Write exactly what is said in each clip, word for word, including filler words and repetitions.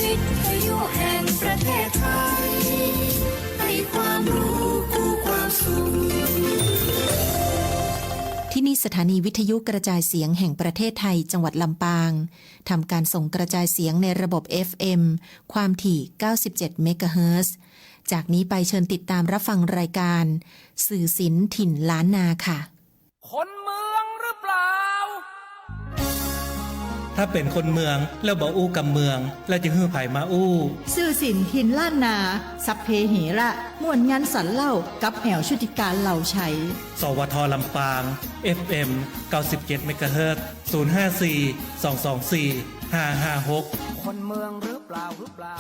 วิทยุแห่งประเทศไทย ให้ความรู้คู่ความสุข ที่นี่สถานีวิทยุกระจายเสียงแห่งประเทศไทย จังหวัดลำปาง ทำการส่งกระจายเสียงในระบบ เอฟ เอ็ม ความถี่ เก้าสิบเจ็ด เมกะเฮิรตซ์ จากนี้ไปเชิญติดตามรับฟังรายการ สื่อศิลป์ถิ่นล้านนาค่ะ คนเมืองหรือเปล่า ถ้าเป๋นคนเมืองแล้วบ่อู้กำเมือง แล้วจะหื้อใผมาอู้ สื่อศิลป์ถิ่นล้านนา สัพเพเหระ ม่วนงันสันเล่า กับแอ๋วชุติการ เหล่าไชย สวท ลำปาง เอฟ เอ็ม เก้าสิบเจ็ด เมกะเฮิรตซ์ ศูนย์ห้าสี่ สองสองสี่ ห้าห้าหก คนเมืองหรือเปล่า หรือเปล่า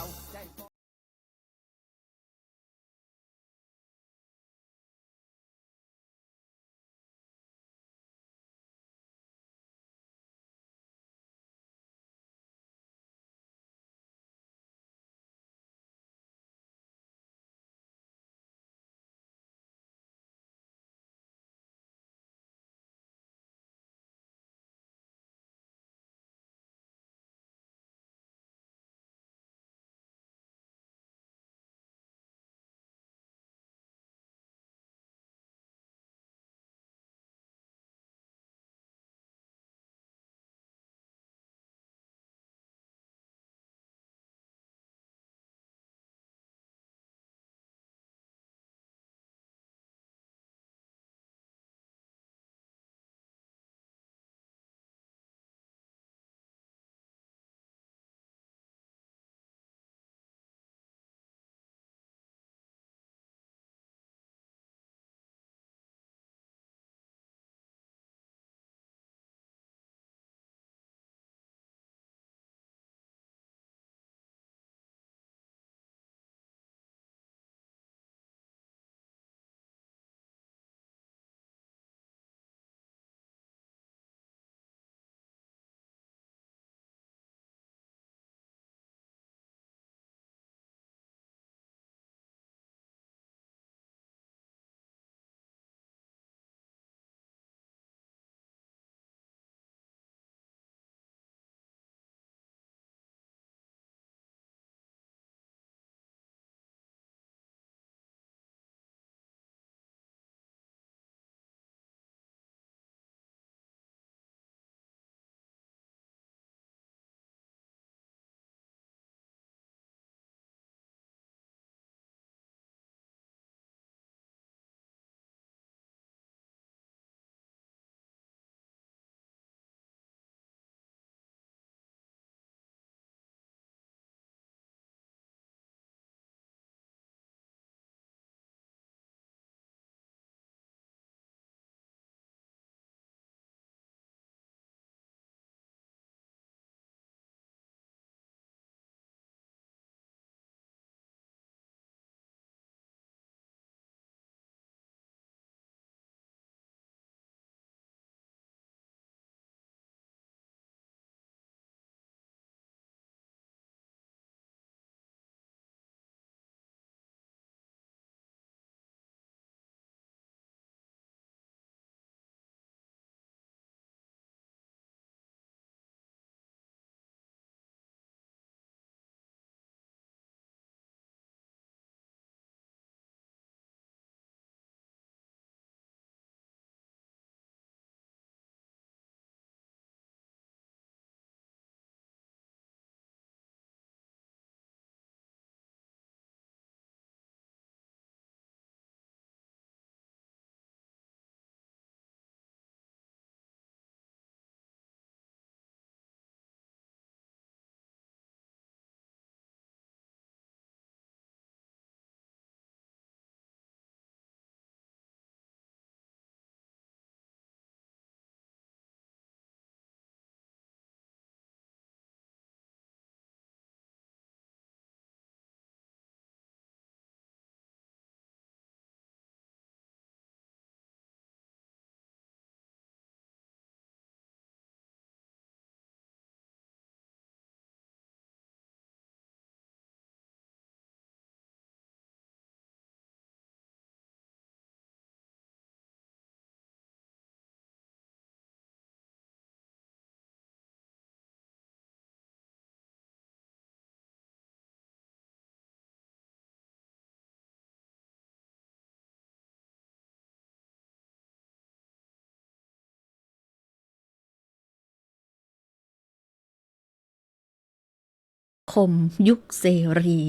คมยุคเสรี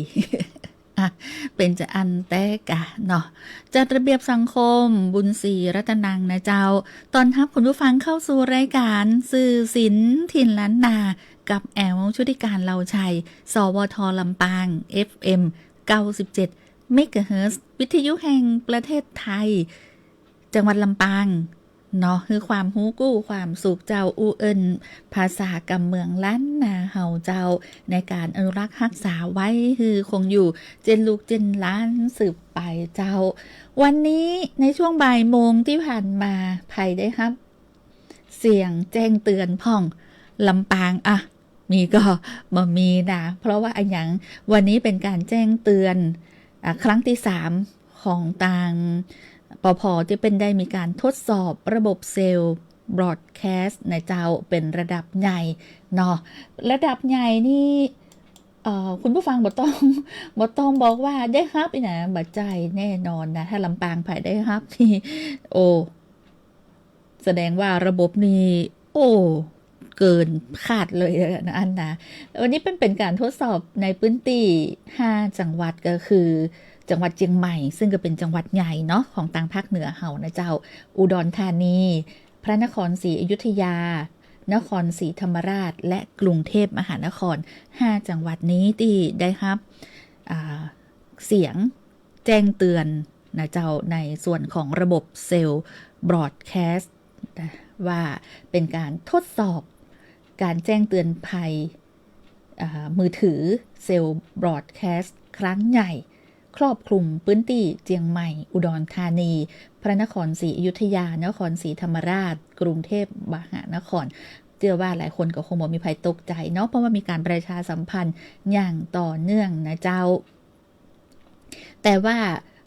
อ่ะ เป๋นจาอั้นแต๊กะเนาะ จัดระเบียบสังคม บุญศรีรัตนังนะเจ้า ต้อนฮับคุณผู้ฟังเข้าสู่รายก๋านสื่อศิลป์ถิ่นล้านนา กับแอ๋ว ชุติการ เลาชัย สวท ลำปาง เอฟเอ็ม เก้าสิบเจ็ด เมกะเฮิรตซ์ วิทยุแห่งประเทศไทย จังหวัดลำปาง เนาะ หื้อความฮู้กู้ความสุขเจ้า อู้เอิ้นภาษากำเมืองล้านนาเฮาเจ้า ในก๋านอนุรักษ์ฮักษาไว้หื้อคงอยู่ เจนลูกเจนหลานสืบไปเจ้า วันนี้ในช่วงบ่ายโมงตี้ผ่านมา ใผได้ฮับเสียงแจ้งเตือนพ่อง ลำปาง อ่ะ มีก่อ บ่มีนะ เพราะว่าอะหยัง วันนี้เป๋นก๋านแจ้งเตือน อ่ะ ครั้งตี้สาม ของตาง ปภ ตี้เปิ้นได้มีก๋านทดสอบระบบเซลล์บรอดแคสต์นะเจ้า เป๋นระดับใหญ่เนาะ ระดับใหญ่นี่ เอ่อ คุณผู้ฟังบ่ต้อง บ่ต้องบอกว่าได้ฮับอี้นะ บ่ใจ้แน่นอนนะ ถ้าลำปางใผได้ฮับนี่ โอ้ แสดงว่าระบบนี่ โอ้ เกินคาดเลยนะอั้นนะ วันนี้เปิ้นเป๋นก๋านทดสอบในพื้นตี้ห้าจังหวัด ก็คือจังหวัดเจียงใหม่ ซึ่งก็เป๋นจังหวัดใหญ่เนาะ ของตางภาคเหนือเฮานะเจ้า อุดรธานี พระนครศรีอยุธยา นครศรีธรรมราช และกรุงเทพมหานคร ห้าจังหวัดนี้ตี้ได้ฮับ อ่า เสียงแจ้งเตือนนะเจ้า ในส่วนของระบบเซลล์บรอดแคสต์ ว่าเป๋นก๋านทดสอบก๋านแจ้งเตือนภัย อ่า มือถือเซลล์บรอดแคสต์ครั้งใหญ่ ครอบคลุมพื้นตี้เจียงใหม่ อุดรธานี พระนครศรีอยุธยา นครศรีธรรมราช กรุงเทพมหานคร เจื้อว่าหลายคนก็คงบ่มีใผตกใจ๋เนาะ เพราะว่ามีก๋านประชาสัมพันธ์อย่างต่อเนื่องนะเจ้า แต่ว่า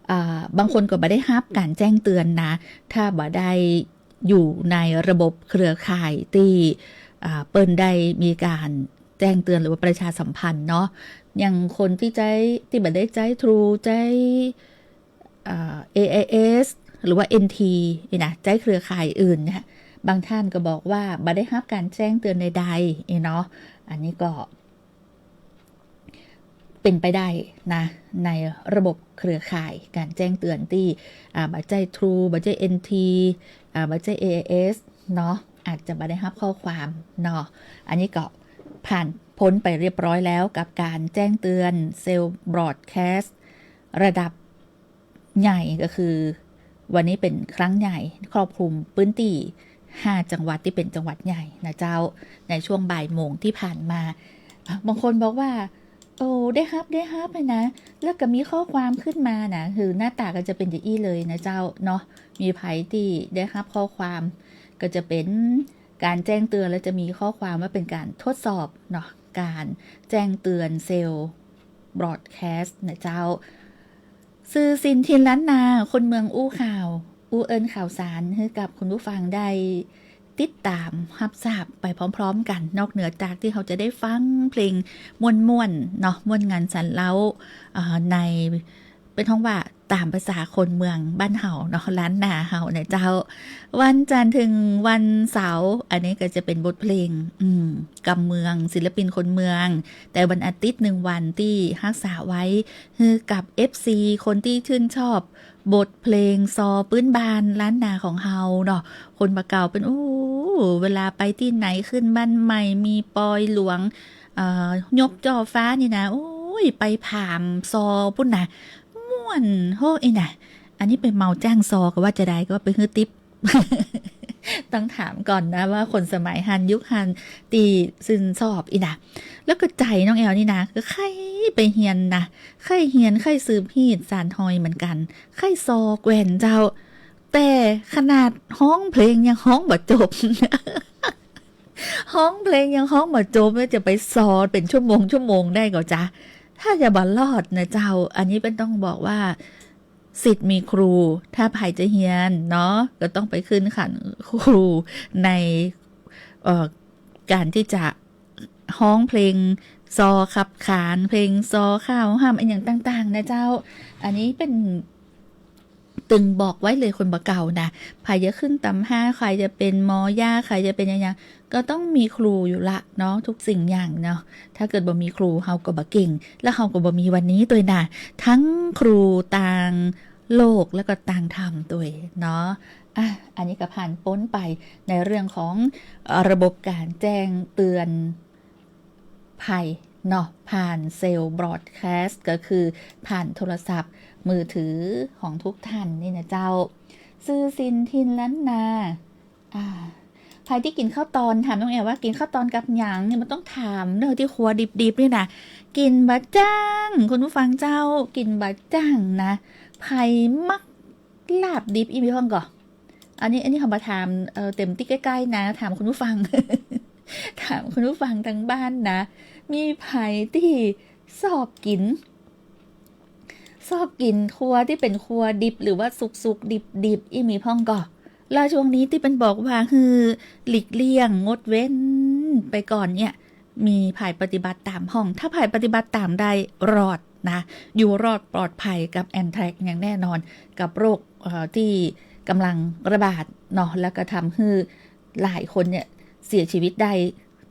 อ่า บางคนก็บ่ได้ฮับก๋านแจ้งเตือนนะ ถ้าบ่ได้อยู่ในระบบเครือข่ายตี้ อ่า เปิ้นได้มีก๋านแจ้งเตือนหรือว่าประชาสัมพันธ์เนาะ อย่างคนตี้ใจ๊ ตี้บ่ได้ใจ๊ทรู ใจ๊ อ่า เอไอเอส หรือว่าเอ็นที นี่นะ ใจ๊เครือข่ายอื่นเนี่ย บางท่านก็บอกว่าบ่ได้ฮับก๋านแจ้งเตือนใดๆ นี่เนาะ อันนี้ก็ เป๋นไปได้นะ ในระบบเครือข่ายก๋านแจ้งเตือนตี้ อ่า บ่ใจ้ทรู บ่ใจ้เอ็นที อ่า บ่ใจ้เอไอเอส เนาะ อาจจะบ่ได้ฮับข้อความเนาะ อันนี้ก็ผ่านพ้นไปเรียบร้อยแล้วกับก๋านแจ้งเตือนเซลล์บรอดแคสต์ระดับ ใหญ่ก็คือ วันนี้เป๋นครั้งใหญ่ ครอบคลุมพื้นตี้ห้าจังหวัดตี้เป๋นจังหวัดใหญ่นะเจ้า ในช่วงบ่ายโมงตี้ผ่านมา อ่ะ บางคนบอกว่า โอ้ ได้ฮับ ได้ฮับเลยนะ แล้วก็มีข้อความขึ้นมานะ คือหน้าต๋าก็จะเป๋นจะอี้เลยนะเจ้าเนาะ มีใผตี้ได้ฮับข้อความ ก็จะเป๋นก๋านแจ้งเตือน แล้วจะมีข้อความว่าเป๋นก๋านทดสอบเนาะ ก๋านแจ้งเตือนเซลล์บรอดแคสต์นะเจ้า สื่อสินถิ่นล้านนา คนเมืองอู้ข่าว อู้เอิ้นข่าวสารหื้อกับคุณผู้ฟังได้ติดต๋ามฮับทราบไปพร้อมๆ กั๋น นอกเหนือจากตี้เฮาจะได้ฟังเพลงม่วนๆ เนาะ ม่วนงันสันเล้า อ่า ใน เปิ้นฮ้องว่าต๋ามภาษาคนเมืองบ้านเฮาเนาะ ล้านนาเฮาเนี่ยเจ้า วันจันทร์เถิงวันเสาร์ อันนี้ก็จะเป๋นบทเพลง อืม กำเมือง ศิลปินคนเมือง แต่วันอาทิตย์หนึ่งวันตี้ฮักษาไว้ หื้อกับเอฟซี คนตี้ชื่นชอบ บทเพลงซอปื๊นบ้านล้านนาของเฮาเนาะ คนบ่าเก่าเปิ้น โอ้ เวลาไปตี้ไหน ขึ้นบ้านใหม่ มีปอยหลวง เอ่อ ยกจ้อฟ้านี่นะ โอ้ย ไปผามซอปู้นนะ ม่วนโฮอี้นะ อันนี้ไปเหมาจ้างซอก็ว่าจะใด ก็ว่าไปหื้อติ๊ป ต้องถามก่อนนะว่าคนสมัยหั้นยุคหั้นตี้ชื่นชอบอี้นะ แล้วก็ใจ๋น้องแอลนี่นะ ก็ใค่ไปเฮียนนะ ใค่เฮียน ใค่สืบฮีตสานฮอยเหมือนกั๋น ใค่ซอแกว่นเจ้า แต่ขนาดฮ้องเพลงยังฮ้องบ่จบ ฮ้องเพลงยังฮ้องบ่จบ แล้วจะไปซอเป๋นชั่วโมงชั่วโมงได้ก่อจ๊ะ ถ้าจะบ่รอดนะเจ้า อันนี้เปิ้นต้องบอกว่า ศิษย์มีครู ถ้าใผจะเฮียนเนาะ ก็ต้องไปขึ้นขันครูใน เอ่อ ก๋านตี้จะฮ้องเพลงซอขับขาน เพลงซอข้าวฮ่ำ อะหยังต่างๆ นะเจ้า อันนี้เปิ้น ตึงบอกไว้เลยคนบ่าเก่านะ ใผจะขึ้นตำห้า ใผจะเป๋นหมอหญ้า ใผจะเป๋นอะหยัง ก็ต้องมีครูอยู่ละเนาะ ทุกสิ่งอย่างเนาะ ถ้าเกิดบ่มีครูเฮาก็บ่เก่ง แล้วเฮาก็บ่มีวันนี้ตวยนะ ตึงครูตางโลกแล้วก็ตางธรรมตวยเนาะ อ่ะ อันนี้ก็ผ่านป๊นไปในเรื่องของ เอ่อ ระบบการแจ้งเตือนภัยเนาะ ผ่านเซลล์บรอดแคสต์ ก็คือผ่านโทรศัพท์มือถือของทุกท่านนี่นะเจ้า ซื่อสินถิ่นล้านนา อ่า ใผตี้กิ๋นข้าวตอน ถามน้องแอลว่ากิ๋นข้าวตอนกับหยังเนี่ย มันต้องถามเนอะ ตี้ครัวดิบๆ นี่นะ กิ๋นบ่จั้ง คุณผู้ฟังเจ้า กิ๋นบ่จั้งนะ ใผมักลาบดิบอี้มีพ่องก่อ อันนี้ อันนี้เฮาบ่ถาม เอ่อ เต็มตี้ใก้ๆ นะ ถามคุณผู้ฟัง ถามคุณผู้ฟังตางบ้านนะ มีใผตี้ซอบกิ๋น ซอบกิ๋นครัวตี้เป๋นครัวดิบหรือว่าสุกๆ ดิบๆ อี้มีพ่องก่อ แล้วช่วงนี้ตี้เปิ้นบอกว่าหื้อหลีกเลี่ยงงดเว้นไปก่อนเนี่ย มีใผปฏิบัติต๋ามพ่อง ถ้าใผปฏิบัติต๋ามได้รอดนะ อยู่รอดปลอดภัยกับแอนแทรกซ์อย่างแน่นอน กับโรค เอ่อ ตี้ก่ำลังระบาดเนาะ แล้วก็ทำหื้อหลายคนเนี่ยเสียชีวิตได้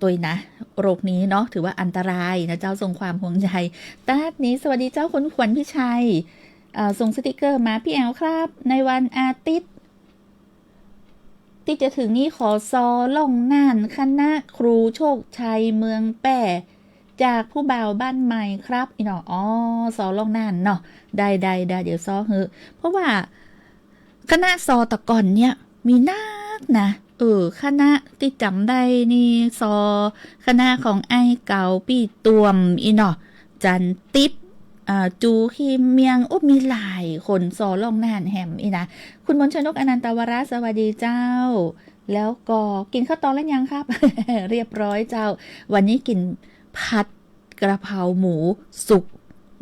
ตวยนะ โรคนี้เนาะ ถือว่าอันตรายนะเจ้า ส่งความห่วงใย ตาดนี้ สวัสดีเจ้า คุณขวัญพิชัย เอ่อ ส่งสติกเกอร์มา พี่แอลครับ ในวันอาทิตย์ ตี้จะถึงนี้ ขอซอล่องน่าน คณะครูโชคชัยเมืองแป้ จากผู้บ่าวบ้านใหม่ครับ อี้เนาะ อ๋อ ซอล่องน่านเนาะ ได้ ได้ ได้ เดี๋ยวซอหื้อ เพราะว่าคณะซอตะก่อนเนี่ยมีนักนะ เออ คณะตี้จ๋ำได้นี่ซอ คณะของไอ้เก๋า ปี้ตวม อี้เนาะ จันติ๊บ อ่า จู คีเมียง โอ้ มีหลายคน ซอล่องน่านแหมอี้นะ คุณมนชนก อนันตวระ สวัสดีเจ้า แล้วก็กิ๋นข้าวตอนแล้วยังครับ เรียบร้อยเจ้า วันนี้กิ๋นผัดกระเพราหมูสุก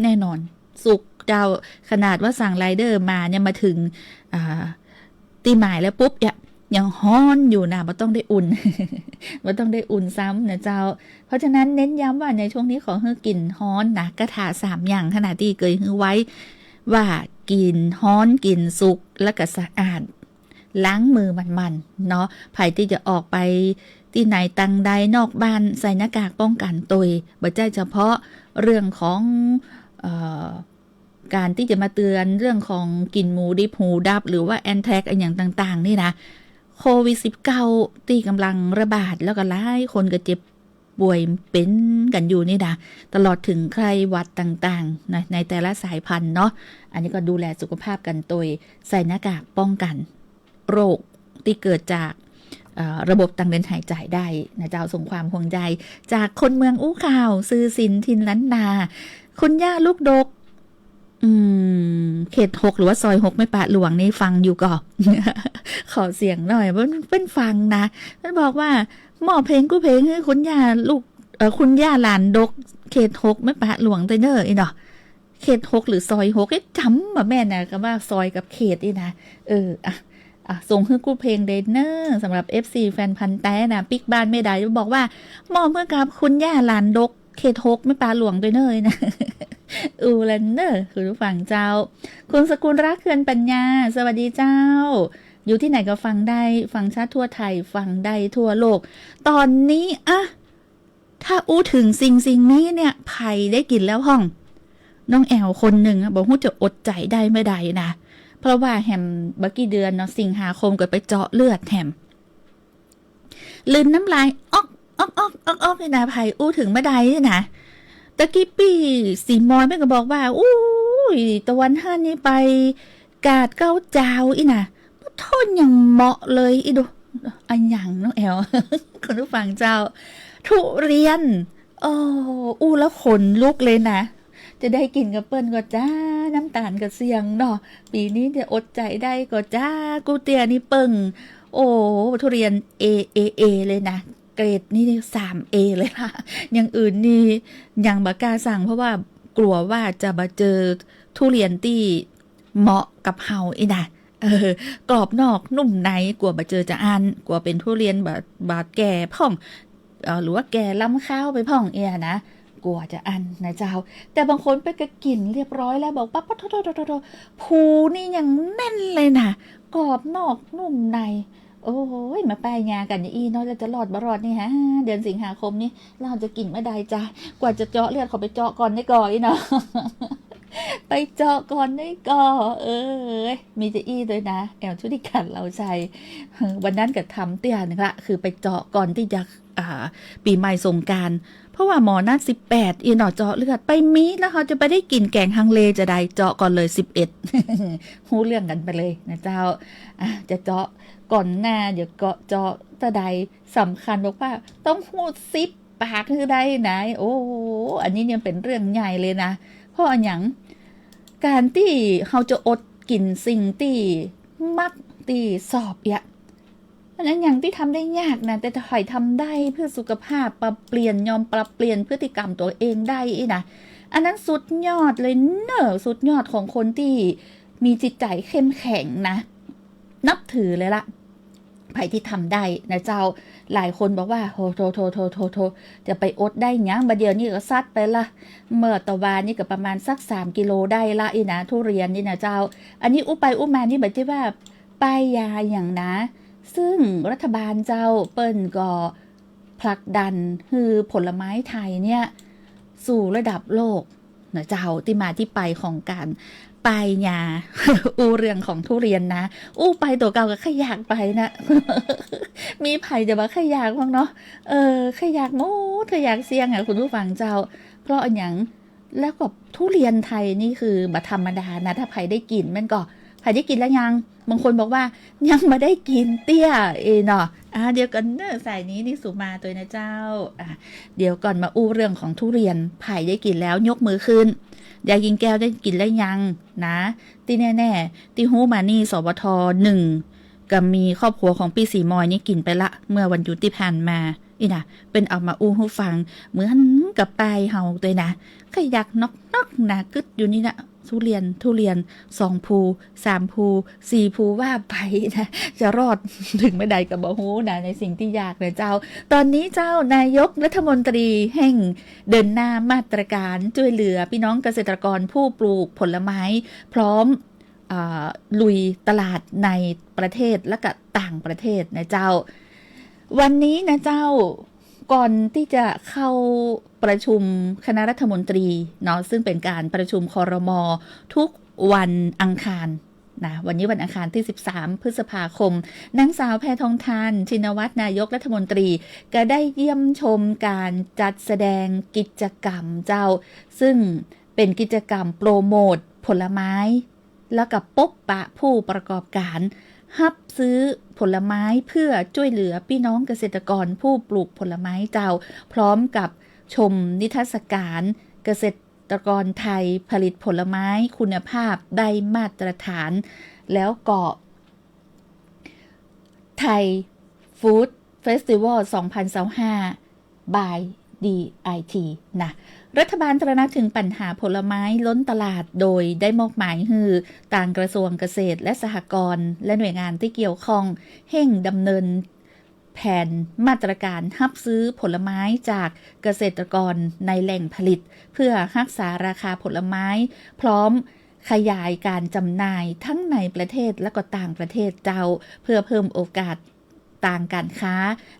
แน่นอน สุกเจ้า ขนาดว่าสั่งไรเดอร์มาเนี่ย มาถึง อ่า ตี้หมายแล้วปุ๊บเนี่ย ยังฮ้อนอยู่นะ บ่ต้องได้อุ่น บ่ต้องได้อุ่นซ้ำนะเจ้า เพราะฉะนั้นเน้นย้ำว่าในช่วงนี้ขอหื้อกิ๋นฮ้อนนะ กาถาสามอย่างขนาดตี้เกยหื้อไว้ ว่ากิ๋นฮ้อน กิ๋นสุก แล้วก็สะอาด ล้างมือหมั่นๆ เนาะ ใผตี้จะออกไปตี้ไหนตังใดนอกบ้าน ใส่หน้ากากป้องกั๋นตวย บ่ใจ้เฉพาะเรื่องของ เอ่อ ก๋านตี้จะมาเตือนเรื่องของกิ๋นหมูดิบหูดับ หรือว่าแอนแทรกซ์อะหยังต่างๆ นี่นะ โควิดสิบเก้าตี้ก่ำลังระบาด แล้วก็หลายคนก็เจ็บป่วยเป๋นกั๋นอยู่นี่นะ ตลอดเถิงไข้หวัดต่างๆ นะ ในแต่ละสายพันธุ์เนาะ อันนี้ก็ดูแลสุขภาพกั๋นตวย ใส่หน้ากากป้องกั๋น โรคตี้เกิดจาก เอ่อ ระบบตางเดินหายใจ๋ได้นะเจ้า ส่งความห่วงใยจากคนเมืองอู้ข่าว ซื่อสินถิ่นล้านนา คุณย่าลูกดก อืม เขตหกหรือว่าซอยหกแม่ปะหลวงนี่ฟังอยู่ก่อ ขอเสียงหน่อย เปิ้น เปิ้นฟังนะ เปิ้นบอกว่า มอบเพลงกู้เพลงหื้อคุณย่าลูก เอ่อ คุณย่าหลานดก เขตหกแม่ปะหลวงเต๊อะเน่อ อี้เนาะ เขตหกหรือซอยหก เอ๊ะ จ๋ำบ่แม่นนะ กำว่าซอยกับเขตนี่นะ เออ อ่ะ อ่ะ ส่งหื้อกู้เพลงเต๊อะเน่อ สำหรับเอฟซีแฟนพันธุ์แต๊นะ ปิ๊กบ้านไม่ได้ บอกว่า มอบหื้อกับคุณย่าหลานดก เขตหกแม่ปะหลวงเต๊อะเน่อนะ อู้ละเน่อ คุณผู้ฟังเจ้า คุณสกุลรัก เคือนปัญญา สวัสดีเจ้า อยู่ตี้ไหนก็ฟังได้ ฟังชัดทั่วไทย ฟังได้ทั่วโลก ต๋อนนี้อะ ถ้าอู้เถิงสิ่งสิ่งนี้เนี่ย ใผได้กิ๋นแล้วพ่อง น้องแอลคนนึ่งอะ บ่ฮู้จะอดใจ๋ได้เมื่อใดนะ เพราะว่าแหมบ่กี่เดือนเนาะ สิงหาคมก็ไปเจาะเลือดแหม ลืนน้ำลายออก ออก ออก ออก ออก นี่นะ ใผอู้เถิงเมื่อใดนี่นะ ตะกี้ปี้สีมอยแม่ก็บอกว่า อู้ย ตะวันหั้นนี่ไป กาดเก๊าจาวอี้นะ ปะโท้ยังเหมาะเลย อี้ดู อะหยังน้องแอล คุณผู้ฟังเจ้า ทุเรียน โอ้ อู้แล้วขนลุกเลยนะ จะได้กิ๋นกับเปิ้นก่อจ้า น้ำต๋าลก็เสี่ยงเนาะ ปี๋นี้จะอดใจ๋ได้ก่อจ้า กู้เตื้อนี่เปิ้ง โอ้ ทุเรียน เอ เอ เอ เลยนะ เกรดนี่สาม เอ เลยล่ะ อย่างอื่นนี่ยังบ่กล้าสั่ง เพราะว่ากลัวว่าจะบ่เจอทุเรียนตี้ เหมาะกับเฮาอี้นะ เออ กรอบนอกนุ่มใน กั๋วบ่เจอจะอั้น กั๋วเป๋นทุเรียนบ่ บ่แก่พ่อง เอ่อ หรือว่าแก่ล้ำคาวไปพ่องเอี้ยนะ กั๋วจะอั้นนะเจ้า แต่บางคนเปิ้นก็กิ๋นเรียบร้อยแล้ว บอกปั๊บ ปะโท้ โท้ โท้ โท้ ภูนี่ยังแน่นเลยนะ กรอบนอกนุ่มใน โอ้ย มาป้ายยากั๋นอี้เนาะ แล้วจะรอดบ่รอดนี่ฮะ เดือนสิงหาคมนี่ เฮาจะกิ๋นเมื่อใดจ๊ะ กว่าจะเจาะเลือด ขอไปเจาะก่อนได้ก่ออี้เนาะ ไปเจาะก่อนได้ก่อ เออ มีจะอี้ตวยนะ แอวชุติการ เหลาชัย วันนั้นก็ทำเตื้อนึ่งละ คือไปเจาะก่อนตี้จะ อ่า ปี๋ใหม่สงกรานต์ เพราะว่าหมอนัดสิบแปดอี้เนาะ เจาะเลือด ไปมีดแล้วเฮาจะไปได้กิ๋นแก๋งฮังเลจะใด เจาะก่อนเลยสิบเอ็ด ฮู้เรื่องกั๋นไปเลยนะเจ้า อ่ะ จะเจาะก่อนหน้า เดี๋ยวก็เจาะตะใด สำคัญบอกว่าต้องฮู้สิบปากหื้อได้นะ โอ้ อันนี้เนี่ยเป๋นเรื่องใหญ่เลยนะ เพราะอะหยัง ก๋านตี้เฮาจะอดกิ๋นสิ่งตี้มักตี้ซอบเยียะ อันนั้นหยังตี้ทำได้ยากนะ แต่ถ้าใผทำได้เพื่อสุขภาพ ปรับเปลี่ยน ยอมปรับเปลี่ยนพฤติกรรมตั๋วเองได้อี้นะ อันนั้นสุดยอดเลยเน่อ สุดยอดของคนตี้มีจิตใจ๋เข้มแข็งนะ นับถือเลยละ ใผตี้ทำได้นะเจ้า หลายคนบอกว่า โห โถ โถ จะไปอดได้หยัง บ่าเดี่ยวนี้ก็ซัดไปละ เมื่อตะวานี้ก็ประมาณสักสามกิโลได้ละอี้นะ ทุเรียนนี่นะเจ้า อันนี้อู้ไปอู้มานี่บ่ใจ้ว่าป้ายยาหยังนะ ซึ่งรัฐบาลเจ้าเปิ้นก็ผลักดันหื้อผลไม้ไทยเนี่ยสู่ระดับโลกนะเจ้า ตี้มาตี้ไปของก๋านป้ายยา อู้เรื่องของทุเรียนนะ อู้ไปตั๋วเก่าก็ขยักไปนะ มีใผจะบ่ขยักบ้างเนาะ เออ ขยักหมด ขยักเสี้ยงอะ คุณผู้ฟังเจ้า เพราะอะหยัง แล้วก็ทุเรียนไทยนี่คือบ่ธรรมดานะ ถ้าใผได้กิ๋นมันก็ ใผได้กิ๋นแล้วยัง บางคนบอกว่ายังบ่ได้กิ๋นเตื้อ เอเนาะ อ่า เดี๋ยวก่อนเน่อ สายนี้นี่สุมาตวยนะเจ้า อ่ะ เดี๋ยวก่อนมาอู้เรื่องของทุเรียน ใผได้กิ๋นแล้วยกมือขึ้น ยายกิ่งแก้วได้กิ๋นแล้วยังนะ ตี้แน่ๆ ตี้ฮู้มานี่ สวท หนึ่ง ก็มีครอบครัวของปี้ศรีมอยนี่กิ๋นไปละ เมื่อวันหยุดตี้ผ่านมา อี้นะ เปิ้นเอามาอู้หื้อฟัง เหมือนกับป้ายเฮาตวยนะ ขยักนอกๆ นะ กึ๊ดอยู่นี่นะ ทุเรียน ทุเรียน สองภู สามภู สี่ภู ว่าไปนะ จะรอดเถิงเมื่อใดก็บ่ฮู้นะ ในสิ่งตี้อยากนะเจ้า ต๋อนนี้เจ้า นายกรัฐมนตรีเฮ่งเดินหน้ามาตรก๋านจ้วยเหลือปี้น้องเกษตรกรผู้ปลูกผลไม้ พร้อม อ่า ลุยตลาดในประเทศและก็ต่างประเทศนะเจ้า วันนี้นะเจ้า ก่อนตี้จะเข้าประชุมคณะรัฐมนตรีเนาะ ซึ่งเป๋นก๋านประชุม ครม. ทุกวันอังคารนะ วันนี้วันอังคารตี้สิบสามพฤษภาคม นางสาวแพทองธาร ชินวัตร นายกรัฐมนตรี ก็ได้เยี่ยมชมก๋านจัดแสดงกิจกรรมเจ้า ซึ่งเป๋นกิจกรรมโปรโมตผลไม้ แล้วก็ปบปะผู้ประกอบก๋าน ฮับซื้อผลไม้เพื่อจ้วยเหลือปี้น้องเกษตรกรผู้ปลูกผลไม้เจ้า พร้อมกับชมนิทรรศก๋านเกษตรกรไทยผลิตผลไม้คุณภาพได้มาตรฐาน แล้วก็ Thai Food Festival สองพันยี่สิบห้า by ดี ไอ ที นะ รัฐบาลตระหนักถึงปัญหาผลไม้ล้นตลาด โดยได้มอบหมายหื้อตางกระทรวงเกษตรและสหกรณ์ และหน่วยงานตี้เกี่ยวข้อง เฮ่งดำเนินแผนมาตรก๋านฮับซื้อผลไม้จากเกษตรกรในแหล่งผลิต เพื่อฮักษาราคาผลไม้ พร้อมขยายก๋านจำหน่ายทั้งในประเทศและก็ต่างประเทศเจ้า เพื่อเพิ่มโอกาส ตางก๋านค้า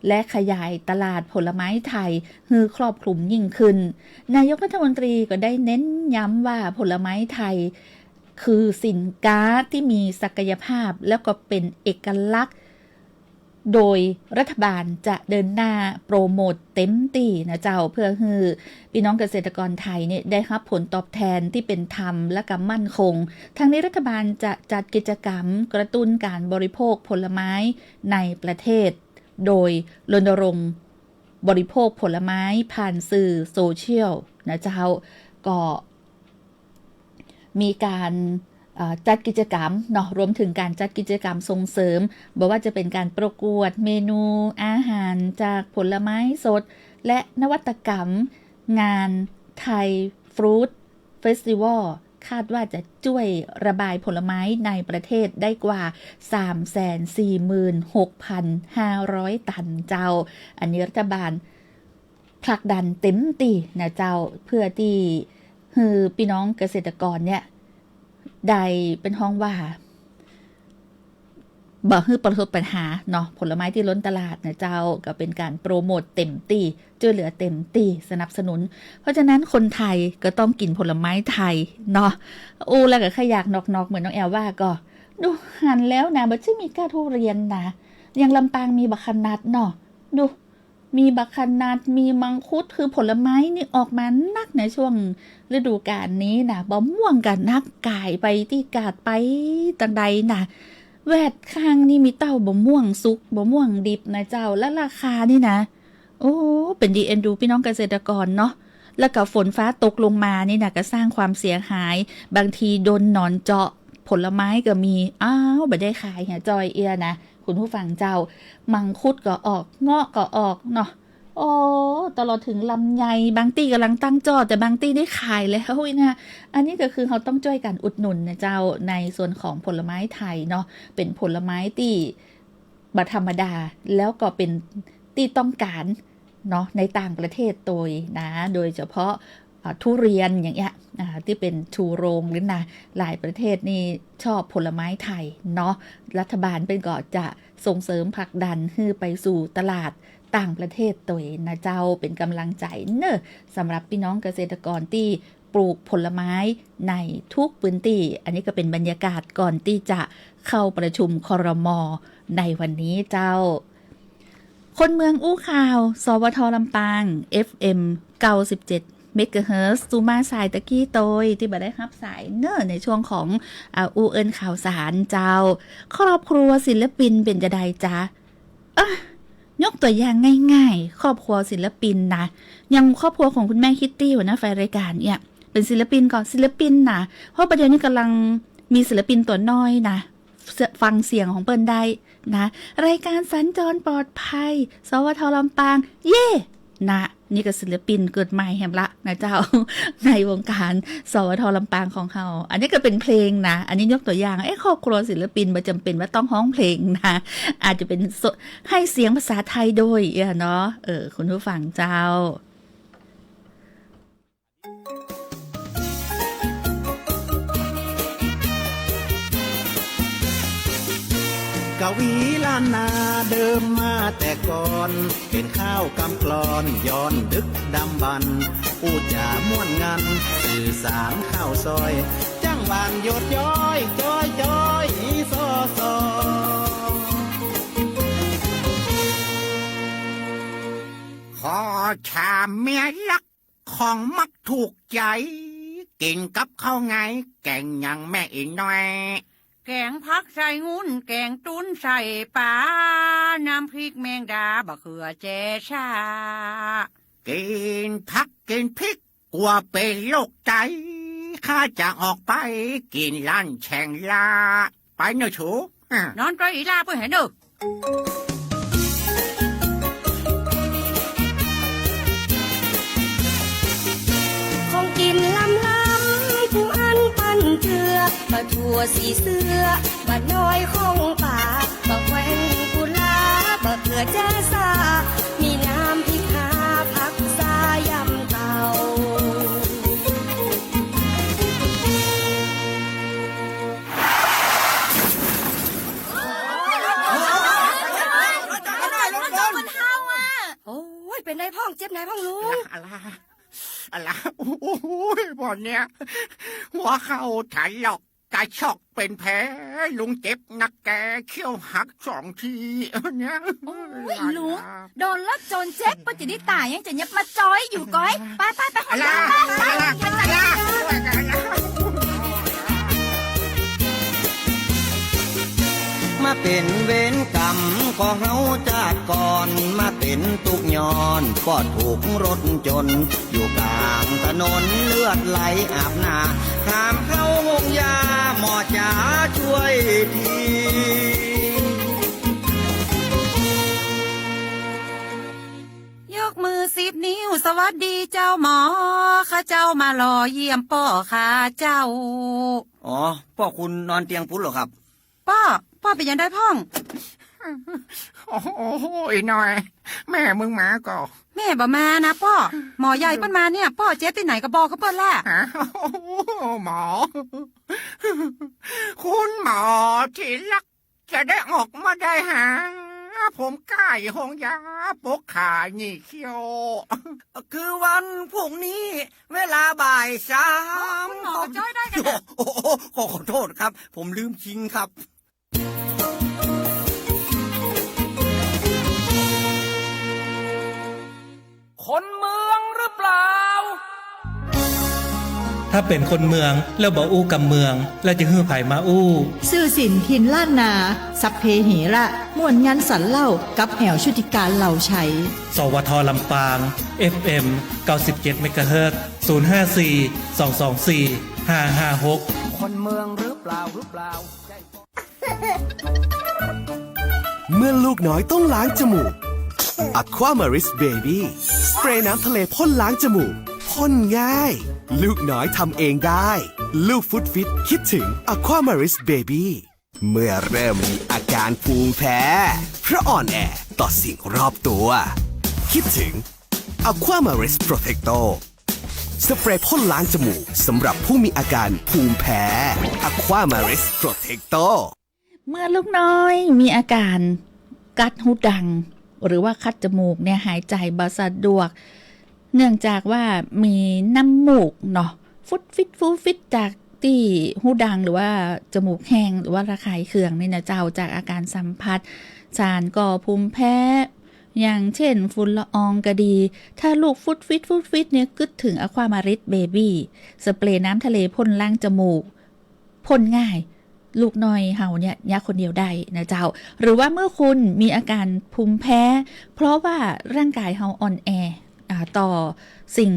และขยายตลาดผลไม้ไทยหื้อครอบคลุมยิ่งขึ้น นายกรัฐมนตรีก็ได้เน้นย้ำว่าผลไม้ไทยคือสินค้าตี้มีศักยภาพ แล้วก็เป๋นเอกลักษณ์ โดยรัฐบาลจะเดินหน้าโปรโมตเต็มตี้นะเจ้า เพื่อหื้อปี้น้องเกษตรกรไทยเนี่ยได้ฮับผลตอบแทนตี้เป๋นธรรมและก็มั่นคง ทั้งนี้รัฐบาลจะจัดกิจกรรมกระตุ้นก๋านบริโภคผลไม้ ในประเทศ โดยรณรงค์บริโภคผลไม้ผ่านสื่อโซเชียลนะเจ้า ก็มีก๋าน เอ่อ จัดกิจกรรมเนาะ รวมถึงก๋านจัดกิจกรรมส่งเสริม บ่ว่าจะเป๋นก๋านประกวดเมนูอาหารจากผลไม้สด และนวัตกรรม งาน Thai Fruit Festival คาดว่าจะจ้วยระบายผลไม้ในประเทศได้กว่า สามแสนสี่หมื่นหกพันห้าร้อย ตันเจ้า อันนี้รัฐบาลผลักดันเต็มตี้นะเจ้า เพื่อตี้หื้อปี้น้องเกษตรกรเนี่ย ได้เป๋นฮ้องว่า บ่หื้อประสบปัญหาเนาะ ผลไม้ตี้ล้นตลาดนะเจ้า ก็เป๋นก๋านโปรโมตเต็มตี้ จ้วยเหลือเต็มตี้ สนับสนุน เพราะฉะนั้นคนไทยก็ต้องกิ๋นผลไม้ไทยเนาะ อู้แล้วก็ใค่อยากนอกๆ เหมือนน้องแอลว่าก่อ ดู หันแล้วนะ บ่ใจ้มีก้าทุเรียนนะ อย่างลำปางมีบักขะนัดเนาะ ดู มีบักขะนัด มีมังคุด คือผลไม้นี่ออกมานักในช่วงฤดูกาลนี้นะ บ่ม่วงก็นัก ก๋ายไปตี้กาดไปตางใดนะ แวดข้างนี่มีเต้าบ่ม่วงสุก บ่ม่วงดิบนะเจ้า และราคานี่นะ โอ้ เป๋นดีเอ็นดูปี้น้องเกษตรกรเนาะ แล้วก็ฝนฟ้าตกลงมานี่นะ ก็สร้างความเสียหาย บางทีโดนหนอนเจาะ ผลไม้ก็มี อ้าว บ่ได้ขายเหียจ้อยเอี้ยนะ คุณผู้ฟังเจ้า มังคุดก็ออก เงาะก็ออกเนาะ โอ้ ตลอดเถิงลำไย บางตี้ก่ำลังตั้งจ้อ แต่บางตี้ได้ขายแล้วนะ อันนี้ก็คือเฮาต้องจ้วยกั๋นอุดหนุนนะเจ้า ในส่วนของผลไม้ไทยเนาะ เป๋นผลไม้ตี้บ่ธรรมดา แล้วก็เป๋นตี้ต้องก๋านเนาะ ในต่างประเทศตวยนะ โดยเฉพาะ อ่า ทุเรียนอย่างเงี้ย อ่า ตี้เป๋นชูโรงเลยนะ หลายประเทศนี่ชอบผลไม้ไทยเนาะ รัฐบาลเปิ้นก็จะส่งเสริมผลักดันหื้อไปสู่ตลาดต่างประเทศตวยนะเจ้า เป๋นก๋ำลังใจ๋เน่อ สำหรับปี้น้องเกษตรกรตี้ปลูกผลไม้ในทุกพื้นตี้ อันนี้ก็เป๋นบรรยากาศก่อนตี้จะเข้าประชุม ครม. ในวันนี้เจ้า คนเมืองอู้ข่าว สวท ลำปาง เอฟเอ็ม เก้าสิบเจ็ด เมกะเฮิรตซ์ สู่มาสายตะกี้ตวย ตี้บ่ได้ฮับสายเน่อ ในช่วงของ อ่า อู้เอิ้นข่าวสารเจ้า ครอบครัวศิลปินเป๋นจาใดจ๊ะ อ่ะ ยกตั๋วอย่างง่ายๆ ครอบครัวศิลปินนะ อย่างครอบครัวของคุณแม่คิตตี้ หัวหน้าฝ่ายรายก๋านเนี่ย เป๋นศิลปินก่อ ศิลปินนะ เพราะปัจจุบันนี้ก่ำลังมีศิลปินตั๋วน้อยนะ ฟังเสียงของเปิ้นได้นะ รายการสัญจรปลอดภัย สวท ลำปาง เย้ นะ นี่ก็ศิลปินเกิดใหม่แหมละนะเจ้า ในวงการ สวท ลำปางของเฮา อันนี้ก็เป๋นเพลงนะ อันนี้ยกตั๋วอย่าง เอ๊ะ ครอบครัวศิลปินบ่จ๋ำเป๋นว่าต้องฮ้องเพลงนะ อาจจะเป๋นโซ- ให้เสียงภาษาไทยโดย เออ เนาะ เออ คุณผู้ฟังเจ้า กวีล้านนาเดิมมาแต่ก่อน เป๋นข้าวกำกลอนย้อนดึกดำบรรพ์ อู้จ๋าม่วนงัน สื่อสารข้าวซอย จั้งหวานหยดย้อย จอยจอย อีซอซอ ขอถามเมียลัก ของมักถูกใจ๋ กิ๋นกับข้าวไง แก๋งหยังแม่อิ๋นน้อย แก๋งผักใส่งุ่น แก๋งตุ๊นใส่ป๋า น้ำพริกแมงดา บะเขือแจซ่า กิ๋นผักกิ๋นพริก กั๋วเป๋นโรคไต ข้าจะออกไปกิ๋นลันแฉ่งลา ไปเน่อถู อ่ะ นอนก้อยอีล่าเปิ้นแหเน่อ ของกิ๋นล้ำๆ ผู้อั้นปันเจื้อ บะถั่วสีเสื้อ บะน้อยของป๋า บะแขว่งกุลา บะเขือแจซ่า มีน้ำพริกหาผักซ่ายำเต้า โอ๊ย เป๋นใดพ่อง เจ็บใดพ่องลุง อะละ อะละ โอ๊ย บ่อนเนี้ย หัวเข่าถลอก กระชอกเป๋นแผล ลุงเจ็บนักแก เขี้ยวหักสองที เนี่ย โอ๊ย ลุง โดนรถจนเจ็บ ปะจะได้ต๋าย ยังจะยับมาจอยอยู่ก้อย ไป ไป ไป อะละ อะละ อะละ มาเป๋นเวรกรรมก็เฮาจาติก่อน มาเป๋นตุ๊กข์ย้อนเพราะถูกรถจน อยู่ก๋างถนนเลือดไหลอาบหน้า หามเข้าโฮงยา หมอจ๋าช่วยที ยกมือสิบนิ้ว สวัสดีเจ้าหมอ ข้าเจ้ามารอเยี่ยมป้อข้าเจ้า อ๋อ ป้อคุณนอนเตียงปู๊นเหรอครับ ป้อ ป้อเป๋นหยังใดพ่อง โอ้โห อีน้อย แม่มึงมาก่อ แม่บ่มานะป้อ หมอใหญ่เปิ้นมาเนี่ย ป้อเจ็บตี้ไหนก็บอกกับเปิ้นแหละ ฮะ หมอ คุณหมอที่รัก จะได้ออกมาได้หา ผมก้ายโฮงยาปกข้านี่เขี้ยว คือวันพรุ่งนี้เวลาบ่ายสาม อ๋อ คุณหมอจ้อยได้กันนะ โอ้โห ขอ ขอโทษครับ ผมลืมคิงครับ คนเมืองหรือเปล่า ถ้าเป๋นคนเมืองแล้วบ่อู้กำเมือง แล้วจะหื้อใผมาอู้ สื่อสินถิ่นล้านนา สัพเพเหระ ม่วนงันสันเล่า กับแอ๋วชุติการ เหล่าไชย สวท ลำปาง เอฟเอ็ม เก้าสิบเจ็ด เมกะเฮิรตซ์ ศูนย์ห้าสี่ สองสองสี่ ห้าห้าหก คนเมืองหรือเปล่า หรือเปล่า เมื่อลูกน้อยต้องล้างจมูก Aquamaris Baby สเปรย์น้ำทะเลพ่นล้างจมูก พ่นง่าย ลูกน้อยทำเองได้ ลูกฟุดฟิตคิดถึง Aquamaris Baby เมื่อเริ่มมีอาการภูมิแพ้ เพราะอ่อนแอต่อสิ่งรอบตัว คิดถึง Aquamaris Protecto สเปรย์พ่นล้างจมูกสำหรับผู้มีอาการภูมิแพ้ Aquamaris Protecto เมื่อลูกน้อยมีอาการกัดฮูดัง หรือว่าคัดจมูกเนี่ย หายใจ๋บ่สะดวก เนื่องจากว่ามีน้ำมูกเนาะ ฟุดฟิดฟูดฟิดจากตี้ฮูดัง หรือว่าจมูกแห้ง หรือว่าระคายเคืองนี่นะเจ้า จากอาการสัมผัสสารก่อภูมิแพ้ อย่างเช่นฝุ่นละอองก็ดี ถ้าลูกฟุดฟิดฟูดฟิดเนี่ย กึ๊ดถึง Aquamaris Baby สเปรย์น้ำทะเลพ่นล้างจมูก พ่นง่าย ลูกน้อยเฮาเนี่ย ยะคนเดียวได้นะเจ้า หรือว่าเมื่อคุณมีอาการภูมิแพ้ เพราะว่าร่างกายเฮาอ่อนแอ อ่า ต่อสิ่ง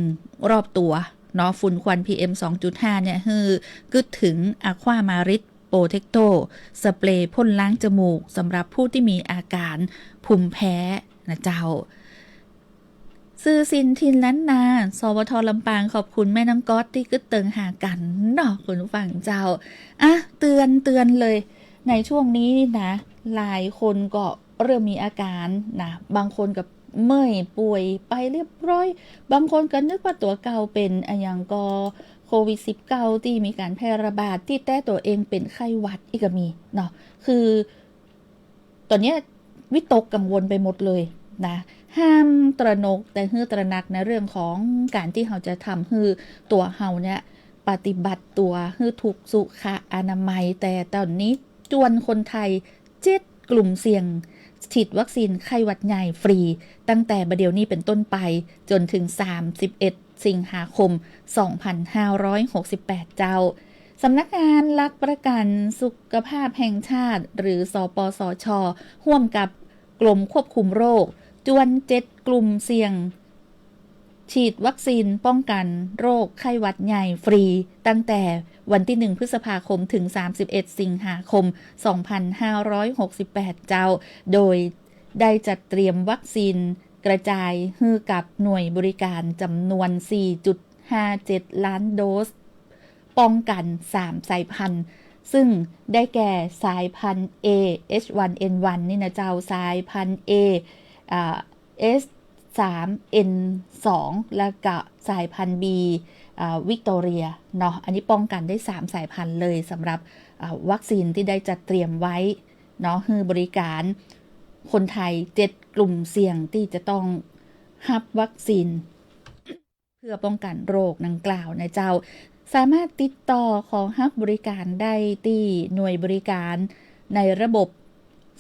รอบตัวเนาะ ฝุ่นควัน พีเอ็ม สองจุดห้า เนี่ย หื้อกึ๊ดถึง Aquamaris Protecto สเปรย์พ่นล้างจมูกสำหรับผู้ที่มีอาการภูมิแพ้นะเจ้า สื่อสินถิ่นล้านนา สวท ลำปาง ขอบคุณแม่น้องก๊อตตี้กึ๊ดเติงหากั๋นเนาะ คุณผู้ฟังเจ้า อ่ะ เตือน เตือนเลย ในช่วงนี้นี่นะ หลายคนก็เริ่มมีอาการนะ บางคนก็เมื่อยป่วยไปเรียบร้อย บางคนก็นึกว่าตั๋วเก่าเป๋นอะหยังก่อ โควิดสิบเก้า ตี้มีก๋านแพร่ระบาด ตี้แต๊ตั๋วเองเป๋นไข้หวัดอี้ก็มีเนาะ คือ ต๋อนเนี้ยวิตกกังวลไปหมดเลยนะ ห้ามตระหนก แต่หื้อตระหนักในเรื่องของก๋านตี้เฮาจะทำหื้อตั๋วเฮาเนี่ย ปฏิบัติตั๋วหื้อถูกสุขอนามัย แต่ต๋อนนี้จวนคนไทยเจ็ดกลุ่มเสี่ยง ฉีดวัคซีนไข้หวัดใหญ่ฟรี ตั้งแต่บ่าเดี่ยวนี้เป๋นต้นไป จ๋นถึง สามสิบเอ็ด สิงหาคม สองพันห้าร้อยหกสิบแปด เจ้า สำนักงานหลักประกั๋นสุขภาพแห่งชาติ หรือ สปสช ฮ่วมกับกรมควบคุมโรค จวนเจ็ดกลุ่มเสี่ยง ฉีดวัคซีนป้องกั๋นโรคไข้หวัดใหญ่ฟรี ตั้งแต่วันตี้หนึ่ง พฤษภาคม ถึง สามสิบเอ็ด สิงหาคม สองพันห้าร้อยหกสิบแปด เจ้า โดยได้จัดเตรียมวัคซีนกระจายหื้อกับหน่วยบริการจ๋ำนวน สี่จุดห้าเจ็ด ล้านโดส ป้องกั๋น สาม สายพันธุ์ ซึ่งได้แก่สายพันธุ์ A เอช วัน เอ็น วัน นี่นะเจ้า สายพันธุ์ A อ่า เอช สาม เอ็น สอง แล้วก็สายพันธุ์ B อ่า วิกตอเรียเนาะ อันนี้ป้องกั๋นได้ สาม สายพันธุ์เลยสำหรับ อ่า วัคซีนตี้ได้จัดเตรียมไว้เนาะ หื้อบริการคนไทยเจ็ดกลุ่มเสี่ยงตี้จะต้องฮับวัคซีน เพื่อป้องกั๋นโรคดังกล่าวนะเจ้า สามารถติดต่อขอฮับบริการได้ตี้หน่วยบริการในระบบ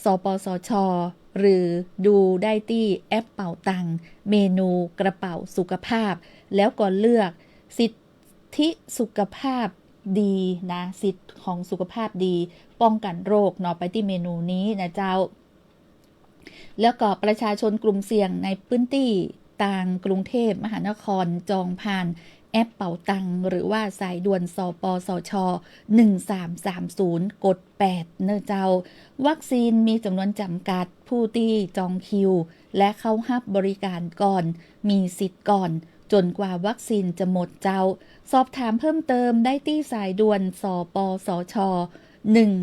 สปสช หรือดูได้ตี้แอปเป๋าตัง เมนูกระเป๋าสุขภาพ แล้วก็เลือกสิทธิสุขภาพดีนะ สิทธิ์ของสุขภาพดี ป้องกั๋นโรคเนาะ ไปตี้เมนูนี้นะเจ้า แล้วก็ประชาชนกลุ่มเสี่ยงในพื้นตี้ตางกรุงเทพมหานคร จองผ่านแอปเป๋าตัง หรือว่าสายด่วน สปสช หนึ่งสามสามศูนย์ กด แปด เน่อเจ้า วัคซีนมีจ๋ำนวนจ๋ำกัด ผู้ตี้จองคิว และเข้าฮับบริการก่อน มีสิทธิ์ก่อน จ๋นกว่าวัคซีนจะหมดเจ้า สอบถามเพิ่มเติมได้ตี้สายด่วน สปสช หนึ่ง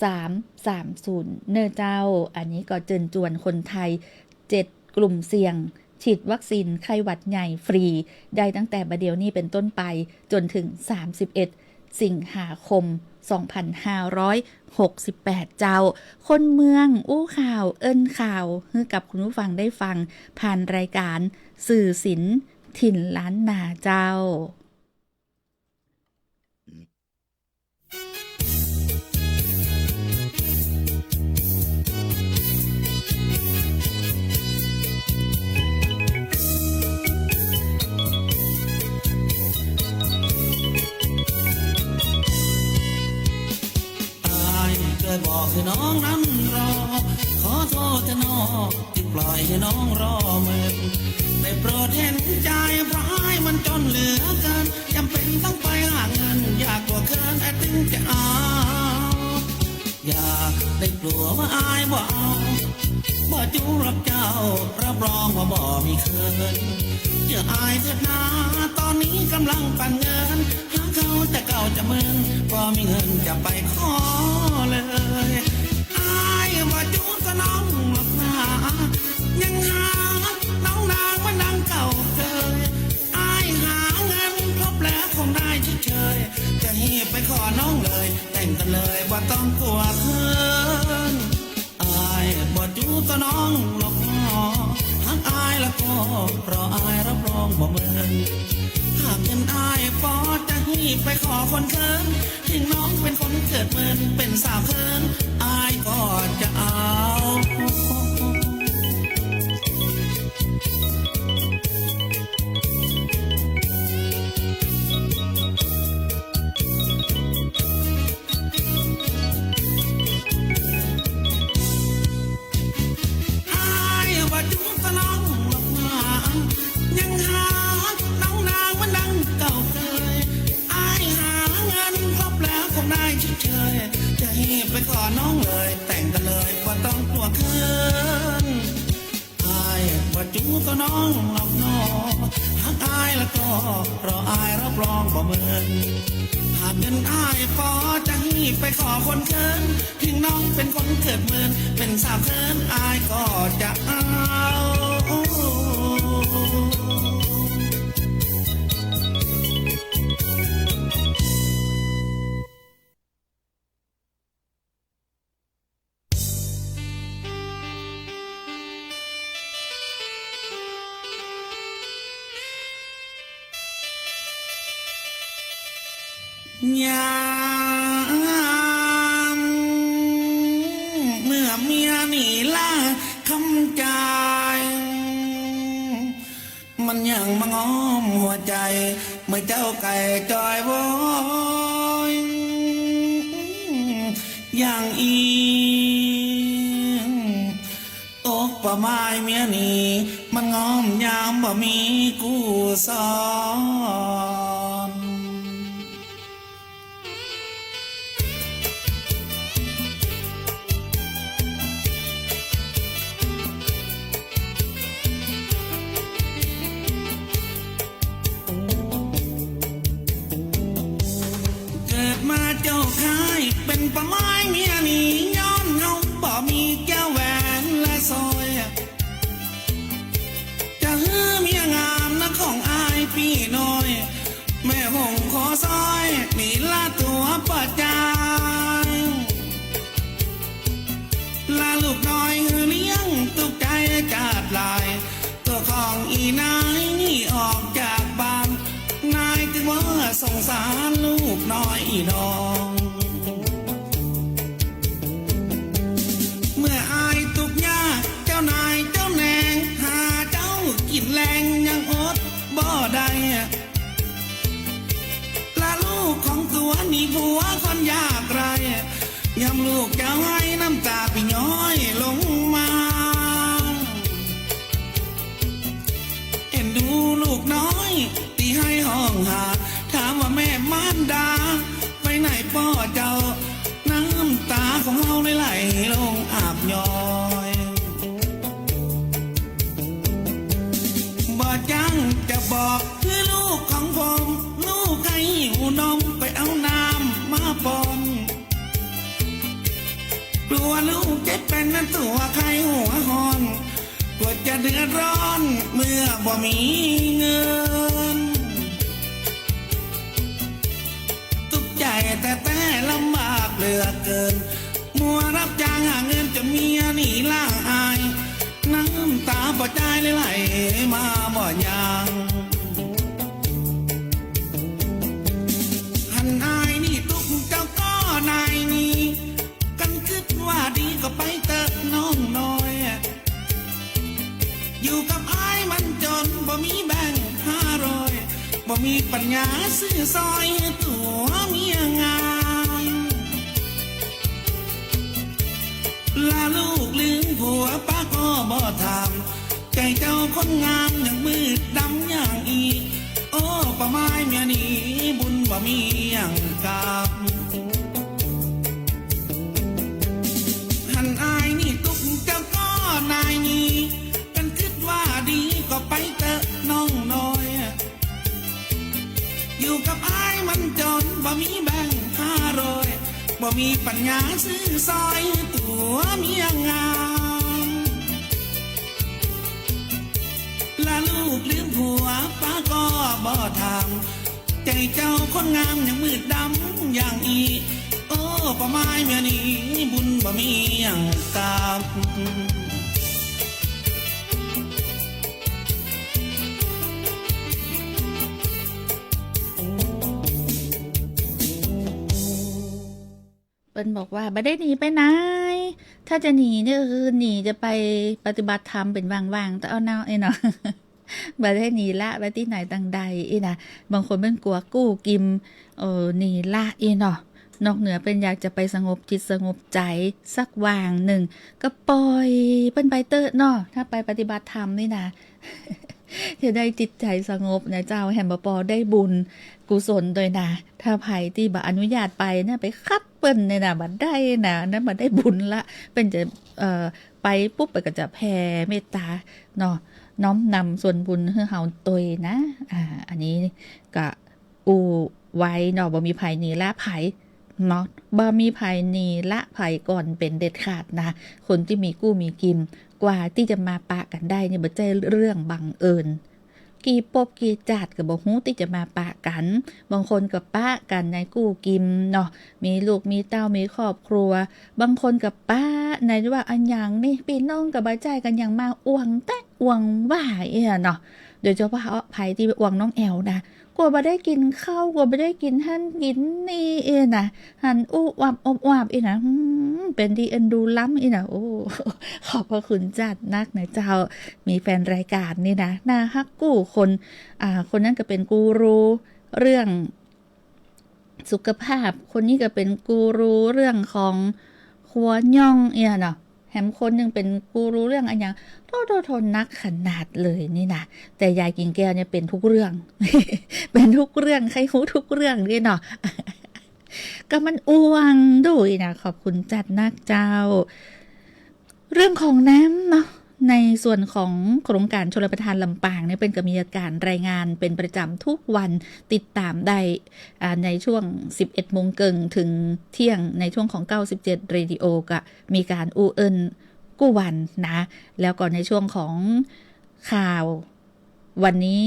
สามสามศูนย์ เน่อเจ้า อันนี้ก็เจิญจวนคนไทย เจ็ดกลุ่มเสี่ยง ฉีดวัคซีนไข้หวัดใหญ่ฟรี ได้ตั้งแต่บ่าเดี่ยวนี้เป๋นต้นไป จ๋นถึง สามสิบเอ็ด สิงหาคม สองพันห้าร้อยหกสิบแปด เจ้า คนเมืองอู้ข่าว เอิ้นข่าว หื้อกับคุณผู้ฟังได้ฟัง ผ่านรายการสื่อศิลป์ถิ่นล้านนาเจ้า อ้ายเกยบอกหื้อน้องนั้นรอ ขอโทษเถาะน้อ ตี้ปล่อยหื้อน้องรอเมิน ได้โปรดหันใจ๋ เพราะอ้ายมันจ๋นเหลือเกิน จ๋ำเป๋นต้องไปหาเงิน อยากกลัวเขินอ้ายตึงจะเอา อย่าได้กลัวว่าอ้ายบ่เอา บ่จู้ดอกเจ้า รับรองว่าบ่มีเขิน เจื้ออ้ายเถิดนา ต๋อนนี้ก่ำลังปั่นเงิน หาเขาจะเก่าจะเมิน บ่มีเงินจะไปขอเลย อ้ายบ่จู้ตะน้องหรอกนา ยังหาน้องนางบ่ดังเก่าเกย อ้ายหาเงินครบแล้วคงได้ชดเชย จะหีบไปขอน้องเลย แต่งกั๋นเลยบ่ต้องกลัวเขิน อ้ายบ่จู้ตะน้องหรอกนา หากอ้ายละก็ เพราะอ้ายรับรองบ่เมิน หากเป๋นอ้ายปอจะหีบไปขอคนเขิน ถิงน้องเป๋นคนเกิดเมิน เป๋นสาวเขิน อ้ายก็จะเอา อ้ายบ่จู้ตะน้องหรอกนา ยังหาน้องนางบ่ดังเก่าเกย อ้ายหาเงินครบแล้วคงได้ชดเชย จะหีบไปขอน้องเลย แต่งกั๋นเลยบ่ต้องกลัวเขิน อ้ายบ่จู้ตะน้องหรอกนา หากอ้ายละก็ เพราะอ้ายรับรองบ่เมิน หากเป๋นอ้ายปอจะหีบไปขอคนเขิน ถิงน้องเป๋นคนเกิดเมิน เป๋นสาวเขิน อ้ายก็จะเอา ยามเมื่อเมียหนีละคำจาย มันยังมาง้อมหัวใจ๋ เมื่อเจ้าไก่จอยโวย อย่างอี้ ตกประม่ายเมียหนี มันง้อมยามบ่มีกู้สอน เกิดมาเจ้าข้ายเป๋นประม่ายเมียหนี ย้อนเฮาบ่มีแก้วแหวนและสร้อย จะหื้อเมียงามนะของอ้ายปี้น้อย แม่หงขอซอย มีละตั๋วประจาง ละลูกน้อยหื้อเลี้ยง ตุ๊กใจ๋จาดหลาย ตั๋วของอี่นายหนีออกจากบ้าน นายจึงว่าสงสารลูกน้อยอี่น้อง เมื่ออ้ายตุ๊กยาก เจ้านายเจ้าแหนง หาเจ้ากิ๋นแรงยังอดบ่ได้ ละลูกของตั๋วหนีผัวคนยากไร้ ยามลูกเจ้าไห้น้ำต๋าปี้ย้อยลงมา เอ็นดูลูกน้อยตี้ไห้ฮ้องหา ถามว่าแม่มารดาไปไหนป้อเจ้า น้ำต๋าของเฮาเลยไหลลงอาบย้อย บ่จั้งจะบอกคือลูกของผม ลูกไข้หิวนมไปเอาน้ำมาป้อน กลัวลูกจะเป๋นตั๋วไข้หัวฮ้อน กลัวจะเดือดร้อนเมื่อบ่มีเงิน ตุ๊กใจ๋ แต่แต่ลำบากเหลือเกิน มัวฮับจ้างหาเงินจ๋นเมียหนีละอาย น้ำต๋าป้อจายเลยไหลมาบ่ยั้ง หันอายนี่ตุ๊กเจ้าก่อนายนี้ คันกึ๊ดว่าดีก็ไปเต๊อะน้องน้อย อยู่กับอายมันจ๋น บ่มีแบงค์ห้าร้อย บ่มีปัญญาซื้อซอยตั๋วเมียงาม ละลูกลืมผัวป้าก็บ่ถาม ใจ๋เจ้าคนงามยังมืดดำอย่างอี้ โอ้ ป้อไม้เมียหนี บุญบ่มีหยังกลับ หันอายนี่ตุ๊กเจ้าก่อนายนี้ คันกึ๊ดว่าดีก็ไปเต๊อะน้องน้อย อยู่กับอายมันจ๋น บ่มีแบงค์ห้าร้อย บ่มีปัญญาซื้อซอยตั๋วเมียงาม ละลูกลืมผัวป้าก็บ่ถาม ใจ๋เจ้าคนงามยังมืดดำอย่างอี้ โอ้ ป้อไม้เมียหนี บุญบ่มีหยังกลับ เปิ้นบอกว่า บ่ได้หนีไปไหน ถ้าจะหนีเนี่ยคือหนีจะไปปฏิบัติธรรมเป๋นว่างๆ แต่เอาเนาะ เอ้ยเนาะ บ่ได้หนีละไปตี้ไหนตังใดอี้นะ บางคนเปิ้นกั๋วกู้กิม เออ หนีละอี้เนาะ นอกเหนือเปิ้นอยากจะไปสงบจิตสงบใจ๋สักว่างนึ่ง ก็ปล่อยเปิ้นไปเต๊อะเนาะ ถ้าไปปฏิบัติธรรมนี่นะ จะได้จิตใจ๋สงบนะเจ้า แหมบ่ปอได้บุญกุศลตวยนะ ถ้าใผตี้บ่อนุญาตไปนะ ไปขัดเปิ้นเนี่ยนะ บ่ได้นะ อันนั้นบ่ได้บุญละ เปิ้นจะ เอ่อ ไปปุ๊บ เปิ้นก็จะแผ่เมตต๋าเนาะ น้อมนำส่วนบุญหื้อเฮาตวยนะ อ่า อันนี้ก็อู้ไว้เนาะ บ่มีใผหนีละใผเนาะ บ่มีใผหนีละใผก่อนเป๋นเด็ดขาดนะ คนตี้มีกู้มีกิม กว่าตี้จะมาปะกั๋นได้เนี่ย บ่ใจ้เรื่องบังเอิญ กี่ภพกี่จาติก็บ่ฮู้ตี้จะมาปะกั๋น บางคนก็ปะกั๋นในกู้กิมเนาะ มีลูกมีเต้ามีครอบครัว บางคนก็ปะในว่าอะหยังนี่ ปี้น้องก็บ่ใจ้กั๋น หยังมาอ่วงแต๊อ่วงว่าอี้เนาะ โดยเฉพาะใผตี้ไปอ่วงน้องแอ๋วนะ กั๋วบ่ได้กิ๋นข้าว กั๋วบ่ได้กิ๋นหั้นกิ๋นนี่อี้นะ หันอู้อวบอบอวบอี้นะ อืม เป๋นตี้เอ็นดูล้ำอี้นะ โอ้ ขอบพระคุณจัดนักนะเจ้า มีแฟนรายการนี่นะ น่าฮักกู้คน อ่า คนนั้นก็เป๋นกูรูเรื่องสุขภาพ คนนี้ก็เป๋นกูรูเรื่องของครัวย่องอี้เนาะ แหมคนนึ่งเป๋นกูรูเรื่องอะหยัง โธ่โธ่โธ่ นักขนาดเลยนี่นะ แต่ยายกิ่งแก้วเนี่ยเป๋นทุกเรื่อง เป๋นทุกเรื่อง ใค่ฮู้ทุกเรื่องนี่เนาะ ก็มันอ่วงดูอี้นะ ขอบคุณจัดนักเจ้า เรื่องของน้ำเนาะ ในส่วนของโครงการชลประทานลำปางเนี่ย เปิ้นก็มีการรายงานเป๋นประจ๋ำทุกวัน ติดต๋ามได้ อ่า ในช่วงสิบเอ็ดโมงเกิ่งเถิงเตี้ยง ในช่วงของเก้าสิบเจ็ดเรดิโอ ก็มีการอู้เอิ้นกู้วันนะ แล้วก็ในช่วงของข่าว วันนี้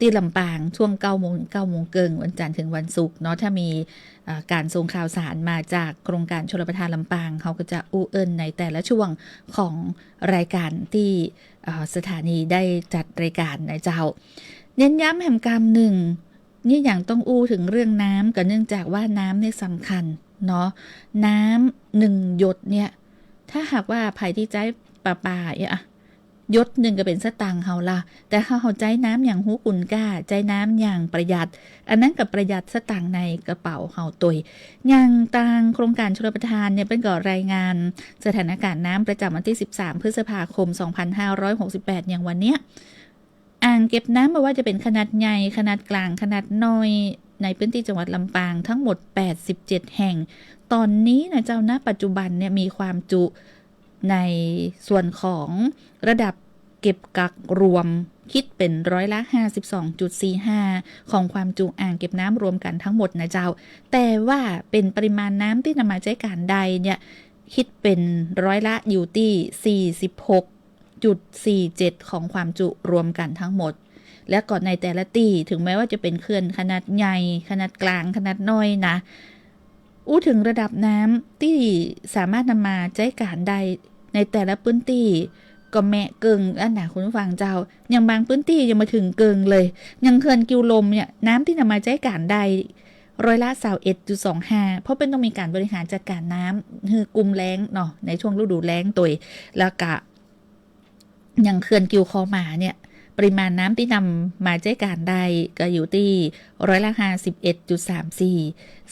ตี้ลำปางช่วงเก้าโมง เก้าโมงเกิ่ง วันจันทร์เถิงวันศุกร์เนาะ ถ้ามี เอ่อ การส่งข่าวสารมาจากโครงการชลประทานลำปาง เขาก็จะอู้เอิ้นในแต่ละช่วงของรายการตี้ เอ่อ สถานีได้จัดรายการนะเจ้า เน้นย้ำแหมกำนึ่ง นี่ยังต้องอู้เถิงเรื่องน้ำ ก็เนื่องจากว่าน้ำเนี่ยสำคัญเนาะ น้ำหนึ่งหยดเนี่ย ถ้าหากว่าใผตี้ใจ๊ประปาเนี่ยอะ หยดนึ่งก็เป๋นสตางค์เฮาละ แต่ถ้าเฮาใจ๊น้ำอย่างฮู้คุณก้า ใจ๊น้ำอย่างประหยัด อันนั้นก็ประหยัดสตางค์ในกระเป๋าเฮาตวย อย่างตางโครงการชลประทานเนี่ย เปิ้นก็รายงานสถานการณ์น้ำประจ๋ำวันตี้สิบสามพฤษภาคมสองพันห้าร้อยหกสิบแปด อย่างวันเนี้ย อ่างเก็บน้ำบ่ว่าจะเป๋นขนาดใหญ่ ขนาดกลาง ขนาดน้อย ในพื้นที่จังหวัดลำปางทั้งหมดแปดสิบเจ็ดแห่ง ต๋อนนี้นะเจ้า ณ ปัจจุบันเนี่ยมีความจุในส่วนของระดับเก็บกักรวม คิดเป๋นร้อยละห้าสิบสองจุดสี่ห้า ของความจุอ่างเก็บน้ำรวมกั๋นทั้งหมดนะเจ้า แต่ว่าเป๋นปริมาณน้ำตี้นำมาใจ๊ก๋านได้เนี่ย คิดเป๋นร้อยละอยู่ตี้สี่สิบหกจุดสี่เจ็ด ของความจุรวมกั๋นทั้งหมด และก็ในแต่ละตี้ เถิงแม้ว่าจะเป๋นเขื่อนขนาดใหญ่ ขนาดก๋าง ขนาดน้อยนะ อู้เถิงระดับน้ำตี้สามารถนำมาใจ๊ก๋านได้ในแต่ละปื้นตี้ ก็แมะเกิ่งอั้นนะคุณผู้ฟังเจ้า อย่างบางปื้นตี้ยังบ่เถิงเกิ่งเลย อย่างเขื่อนกิ่วลมเนี่ย น้ำตี้นำมาใจ๊ก๋านได้ร้อยละซาวเอ็ดจุดสองห้า เพราะเปิ้นต้องมีก๋านบริหารจัดก๋านน้ำหื้อกุ้มแล้งเนาะ ในช่วงฤดูแล้งตวย แล้วก็ อย่างเขื่อนกิ่วคอหมาเนี่ย ปริมาณน้ำตี้นำมาใจ๊ก๋านได้ก็อยู่ตี้ร้อยละห้าสิบเอ็ดจุดสามสี่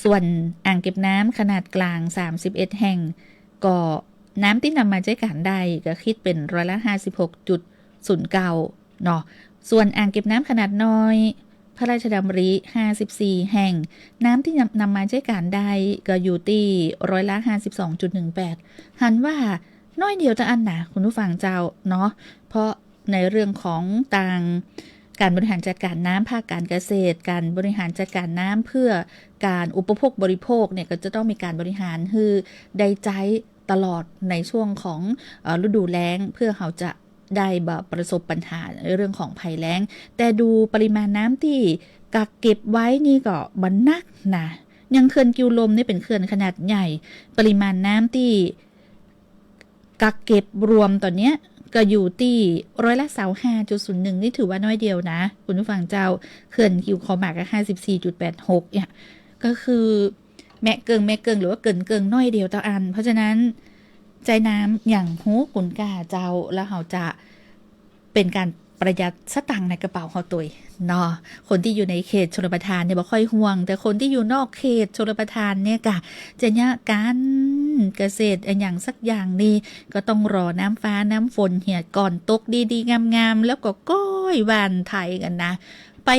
ส่วนอ่างเก็บน้ำขนาดก๋าง สามสิบเอ็ด แห่ง ก็น้ำตี้นำมาใจ๊ก๋านได้ก็กึ๊ดเป๋นร้อยละห้าสิบหกจุดศูนย์เก้าเนาะ ส่วนอ่างเก็บน้ำขนาดน้อย พระราชดำริ ห้าสิบสี่ แห่ง น้ำตี้นำ นำมาใจ๊ก๋านได้ก็อยู่ตี้ร้อยละห้าสิบสองจุดหนึ่งแปด หันว่า น้อยเดียวเต้าอั้นนะคุณผู้ฟังเจ้าเนาะ เพราะในเรื่องของตางก๋านบริหารจัดก๋านน้ำภาคก๋านเกษตร ก๋านบริหารจัดก๋านน้ำเพื่อก๋านอุปโภคบริโภคเนี่ย ก็จะต้องมีก๋านบริหารหื้อได้ใจ๊ตลอดในช่วงของ เอ่อ ฤดูแล้ง เพื่อเฮาจะได้บ่ประสบปัญหาในเรื่องของภัยแล้ง แต่ดูปริมาณน้ำตี้กักเก็บไว้นี่ก็บ่นักนะ อย่างเขื่อนกิ่วลมนี่เป๋นเขื่อนขนาดใหญ่ ปริมาณน้ำตี้ กักเก็บรวมต๋อนเนี้ยก็อยู่ตี้ร้อยละซาวห้าจุดศูนย์หนึ่ง นี่ถือว่าน้อยเดียวนะคุณผู้ฟังเจ้า เขื่อนกิ่วคอหมาก็ห้าสิบสี่จุดแปดหก เนี่ย ก็คือแมะเกิ่ง แมะเกิ่ง หรือว่าเกิ่งเกิ่งน้อยเดียวเต้าอั้น เพราะฉะนั้น ใจ๊น้ำอย่างฮู้คุณค่าเจ้า แล้วเฮาจะ เป๋นก๋านประหยัดสตางค์ในกระเป๋าเฮาตวยเนาะ คนตี้อยู่ในเขตชลประทานเนี่ยบ่ค่อยห่วง แต่คนตี้อยู่นอกเขตชลประทานเนี่ยก่ะ จะเยียะก๋านเกษตรอะหยังสักอย่างนี่ ก็ต้องรอน้ำฟ้าน้ำฝนเหียก่อนตกดีๆ งามๆ แล้วก็ก้อยหว่านไถกั๋นนะ ไป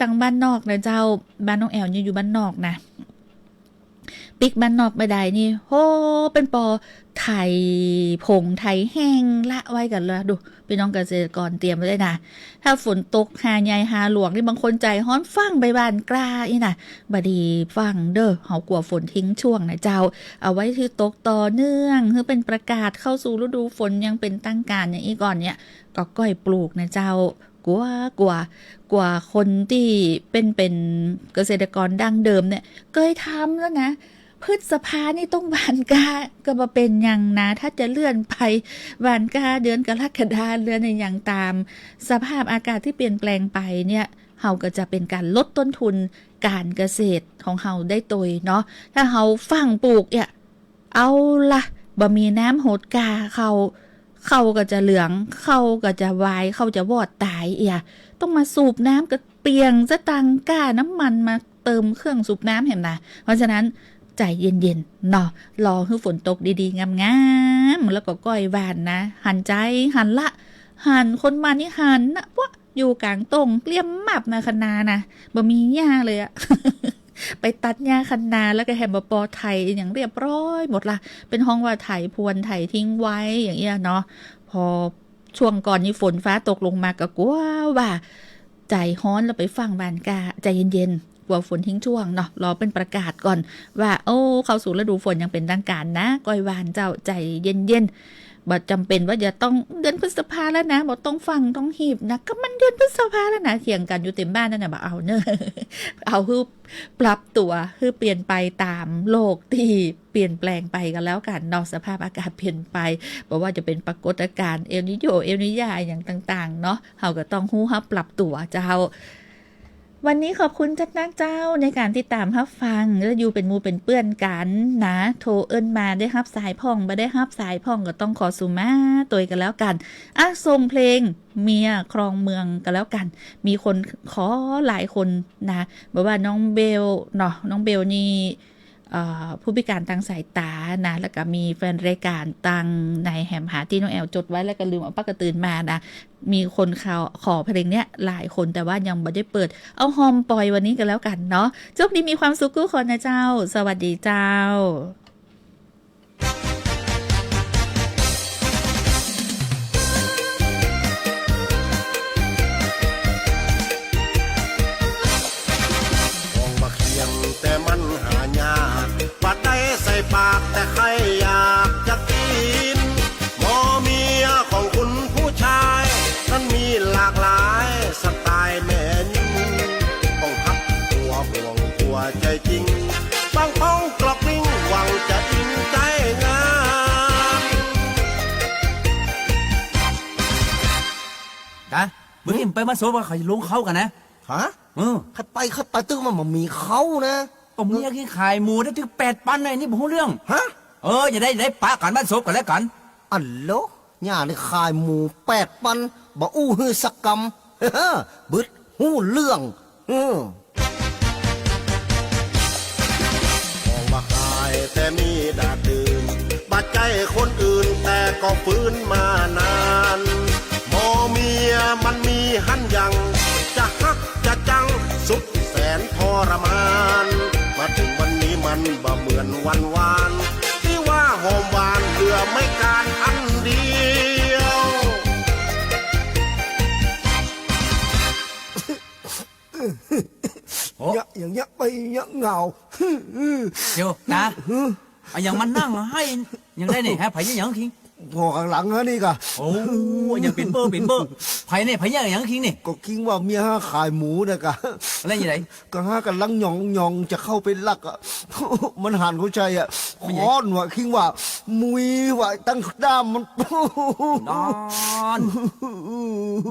ตางบ้านนอกนะเจ้า บ้านน้องแอวนี่อยู่บ้านนอกนะ ปิ๊กบ้านนอกบ่ได้นี่ โห เปิ้นปอไถผงไถแห้งละไว้กั๋นละ ดู ปี้น้องเกษตรกรเตรียมไว้เลยนะ ถ้าฝนตกหาใหญ่หาหลวงนี่ บางคนใจ๋ฮ้อนฟั่งไปหว่านกล้าอี้นะ บ่ดีฟั่งเด้อ เฮากั๋วฝนทิ้งช่วงนะเจ้า เอาไว้หื้อตกต่อเนื่อง หื้อเป๋นประกาศเข้าสู่ฤดูฝนอย่างเป๋นตางก๋านอย่างอี้ก่อนเนี่ย ก็ก้อยปลูกนะเจ้า กั๋ว กั๋ว กั๋วคนตี้เปิ้นเป๋นเกษตรกรดั้งเดิมเนี่ย เกยทำแล้วนะ พฤษภานี่ต้องหว่านกล้า ก็บ่เป๋นหยังนะ ถ้าจะเลื่อนไปหว่านกล้าเดือนกรกฎา เดือนอะหยังต๋าม สภาพอากาศตี้เปลี่ยนแปลงไปเนี่ย เฮาก็จะเป๋นก๋านลดต้นทุนก๋านเกษตรของเฮาได้ตวยเนาะ ถ้าเฮาฟั่งปลูกเนี่ย เอาละ บ่มีน้ำหดกล้า ข้าว ข้าวก็จะเหลือง ข้าวก็จะวาย ข้าวจะวอดต๋ายเอีย ต้องมาสูบน้ำก็เปลืองสตางค์ ก้าน้ำมันมาเติมเครื่องสูบน้ำแหมนะ เพราะฉะนั้น ใจ๋เย็นๆ เนาะ รอหื้อฝนตกดีๆ งามๆ แล้วก็ก้อยหว่านนะ หันใจ๋ หันละ หันคนหว่านนี่หันนะ ปะ อยู่ก๋างต้งเกลี้ยงมับนะ คะนานะ บ่มีหญ้าเลยอะ ไปตัดหญ้าคะนา แล้วก็แหมบ่ปอไถอะหยังเรียบร้อยหมดละ เปิ้นฮ้องว่าไถพรวน ไถทิ้งไว้อย่างเอี้ยเนาะ พอช่วงก่อนนี่ฝนฟ้าตกลงมาก็กั๋วว่าใจ๋ฮ้อนแล้วไปฟั่งหว่านกล้า ใจ๋เย็นๆ กั๋วฝนทิ้งช่วงเนาะ รอเปิ้นประกาศก่อนว่า โอ้ เข้าสู่ฤดูฝนอย่างเป๋นตางก๋านนะ ก้อยหว่านเจ้า ใจ๋เย็นๆ บ่จ๋ำเป๋นว่าจะต้องเดือนพฤษภาแล้วนะ บ่ต้องฟั่งต้องหีบนะ ก็มันเดือนพฤษภาแล้วนะ เถียงกั๋นอยู่เต็มบ้านนั่นน่ะ บ่เอาเน่อ เอาหื้อปรับตั๋ว หื้อเปลี่ยนไปต๋ามโลกตี้เปลี่ยนแปลงไปก็แล้วกั๋นเนาะ สภาพอากาศเปลี่ยนไป บ่ว่าจะเป๋นปรากฏก๋ารณ์เอลนีโญ เอลนีญาอะหยังต่างๆ เนาะ เฮาก็ต้องฮู้ฮับปรับตั๋วเจ้า วันนี้ขอบคุณจัดนักเจ้าในก๋านติดต๋ามฮับฟัง แล้วอยู่เป๋นหมู่เป๋นเปื้อนกั๋นนะ โทรเอิ้นมาได้ฮับสายพ่อง บ่ได้ฮับสายพ่องก็ต้องขอสุมาตวยกั๋นแล้วกั๋น อ่ะ ส่งเพลงเมียครองเมืองกั๋นแล้วกั๋น มีคนขอหลายคนนะ บอกว่าน้องเบลเนาะ น้องเบลนี่ เอ่อ ผู้พิการตางสายต๋านะ แล้วก็มีแฟนรายก๋านตางในแหมหาตี้น้องแอวจดไว้ แล้วก็ลืมเอาปากกาตื่นมานะ มีคนขอ ขอเพลงเนี้ยหลายคน แต่ว่ายังบ่ได้เปิด เอาฮอมปอยวันนี้กั๋นแล้วกั๋นเนาะ โชคดีมีความสุขกู้คนนะเจ้า สวัสดีเจ้า ของบ่เคียงแต่มันหายาก บ่ได้ใส่ปากแต่ใค่อยากจะกิ๋น หมอเมียของคุณผู้ชาย นั้นมีหลากหลายสไตล์ หัวใจ๋จริง บางป้องกรอกกริ้ง หวังจะอิงใจ๋งาม ต๋า มึงนี่ไปบ้านศพว่าเขาจะลงเค้ากั๋นนะ ฮะ เออ ใผไป ใผไป ตึกมันบ่มีเค้านะ ก็เมียกิ๋นขายหมูได้ตึงแปดปันน่ะ นี่บ่ฮู้เรื่อง ฮะ เออ จะได้ ได้ปะกั๋นบ้านศพกั๋นและกั๋น อัลโหล เนี่ยนี่ขายหมูแปดปัน บ่อู้หื้อสักกำ บึดฮู้เรื่อง เออ ของบ่ขายแต่มีดาดดื่น บ่ใจ้คนอื่นแต่ก็ฝืนมานาน บ่เมียมันมีหันยัง จะฮักจะจังสุดแสนทรมาน มาเถิงวันนี้มันบ่เหมือนวันวาน ตี้ว่าหอมหวานเหลือไม้กานอันเดียว โอ้ เยียะ อย่างเยียะไปเยียะเหงา เดี๋ยว ต๋า อะหยังมานั่งไห้หยังได้นี่ฮะ ใผเยียะหยังคิง ผ่อข้างหลังฮะนี่ก่ะ โอ้ ยังเป๋นเบ้อ เป๋นเบ้อ ใผนี่ ใผเยียะหยังคิงนี่ ก็คิงว่าเมียฮะขายหมูน่ะก่ะ แล้วยังไง ก็ฮะก่ำลังหย่องๆ จะเข้าไปลักอะ มันหันเข้าใจ๋อะ มันยัง ค้อนว่ะ คิงว่า มุยว่ะ ตั้งด้ามมัน นั่น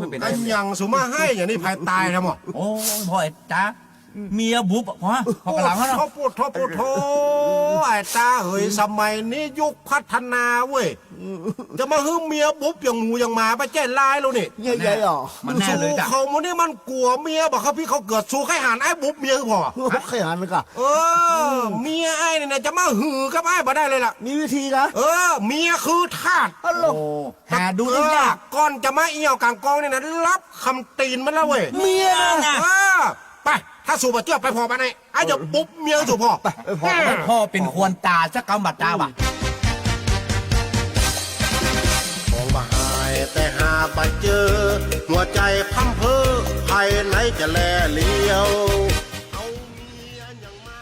มันเป๋น อะหยังสุมาไห้อย่างนี้ ใผต๋ายแล้วหมอ โอ้ย พ่อไอ้ต๋า เมียบุบอะ พ่อ พ่อกำลังแล้วเนาะ โอ้โห โอ้โห ไอ้ต๋าเหย สมัยนี้ยุคพัฒนาเว้ย จะมาหื้อเมียบุบอย่างหมูอย่างหมาไปแจ้ลายแล้วนี่ ใหญ่ๆ อ๋อ มันแน่เลยจ้ะ สู่เขาหมู่นี้มันกั๋วเมียบ่ เขาพี่เขาเกิด สู่ใค่หันไอ้บุบเมียคือพ่อ ใค่หันเลยก่ะ เออ เมียไอ้นี่นะ จะมาหื้อกับไอ้บ่ได้เลยล่ะ มีวิธีก่ะ เออ เมียคือธาตุ อัลโหล โอ้ หาดูได้ยาก ก่อนจะมาเอี่ยวก๋างกองนี่นะ รับคำตี๋นมันแล้วเว้ย เมียนะ เออ ไป ถ้าสู่บ่เจื้อไปผ่อบ้านไอ้ ไอ้จะบุบเมียสู่ผ่อ ไป ไปผ่อ พ่อเป๋นขวัญต๋าสักกำบ่ต๋าบ่ะ มองบ่หายแต่หาบ่เจอ หัวใจ๋พร่ำเพ้อ ใผไหนจะแลเหลียว เอาเมียยังมา